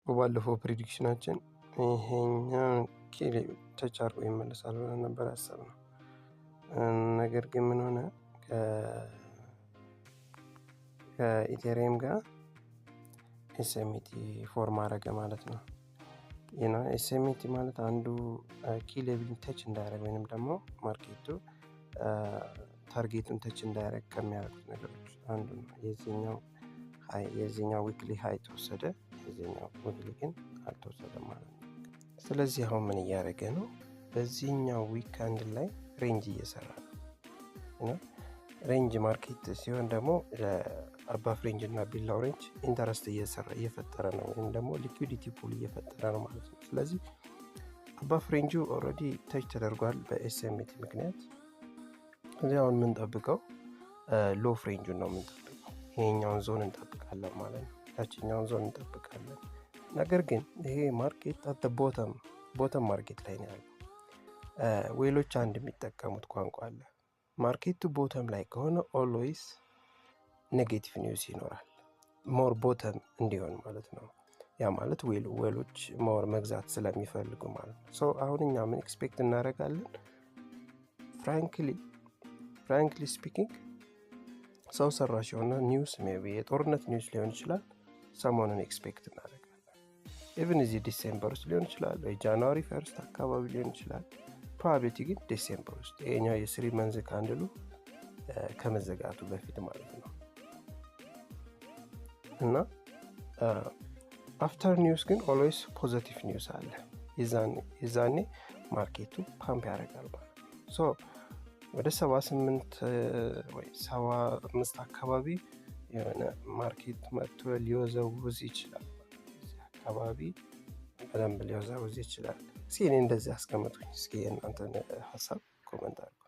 በባለፈው prediction ኣችን ይሄኛውን key touch አድርጎ ይመለሳል ብለን ነበር ያሰብነው። ነገር ግን ምን ሆነ? ከ Ethereum ጋር SMT form አረገ ማለት ነው። SMT ማለት አንዱ key level touch እንዳያደረግ ወይንም ደግሞ market ኡ target ኡን touch እንዳያደረግ ከሚያደርጉት ነገሮች አንዱ ነው። የዚህኛው weekly high ተወሰደ፣ የዚህኛው weekly ግን አልተወሰደም ማለት ነው። ስለዚህ አሁን ምን እያደረገ ነው? በዚህኛው week candle ላይ range እየሰራ ነው። Range market ሲሆን ደግሞ above range እና below range interest እየሰራ እየፈጠረ ነው፣ ወይም ደግሞ liquidity pool እየፈጠረ ነው ማለት ነው። ስለዚህ above range ኡ already touch ተደርጓል በ SMT ምክንያት። እዚህ አሁን የምንጠብቀው low range ኡን ነው የምንጠብቀው። ይሄኛውን ዞን እንጠብቃለን ማለት ነው። ታችኛውን ዞን እንጠብቃለን። ነገር ግን ይሄ market at bottom market ላይ ነው ያለው። Whale ኦች አንድ የሚጠቀሙት ቋንቋ አለ። Market ኡ bottom ላይ ከሆነ always negative news ይኖራል። More bottom እንዲሆን ማለት ነው። ያ ማለት whale ኦች more መግዛት ስለሚፈልጉ ማለት ነው። So አሁን እኛ ምን expect እናደርጋለን? Frankly speaking ሰው ሰራሽ የሆነ news፣ maybe የጦርነት news ሊሆን ይችላል። ሰሞኑን expect እናደርጋለን። Even እዚህ December ውስጥ ሊሆን ይችላል ወይ January 1 አካባቢ ሊሆን ይችላል። Probability ግን December ውስጥ ይሄኛው የ 3 month candle ኡ ከመዘጋቱ በፊት ማለት ነው። እና after news ግን always positive news አለ። የዛኔ market ኡ pump ያደርጋል ማለት ነው። So ወደ 78 ወይ 75 አካባቢ የሆነ market መጥቶ ሊወዘውዝ ይችላል። አካባቢ በደንብ ሊወዛወዝ ይችላል። እስኪ እኔ እንደዚህ አስቀምጡኝ። እስኪ የእናንተን ሀሳብ comment አድርጉ።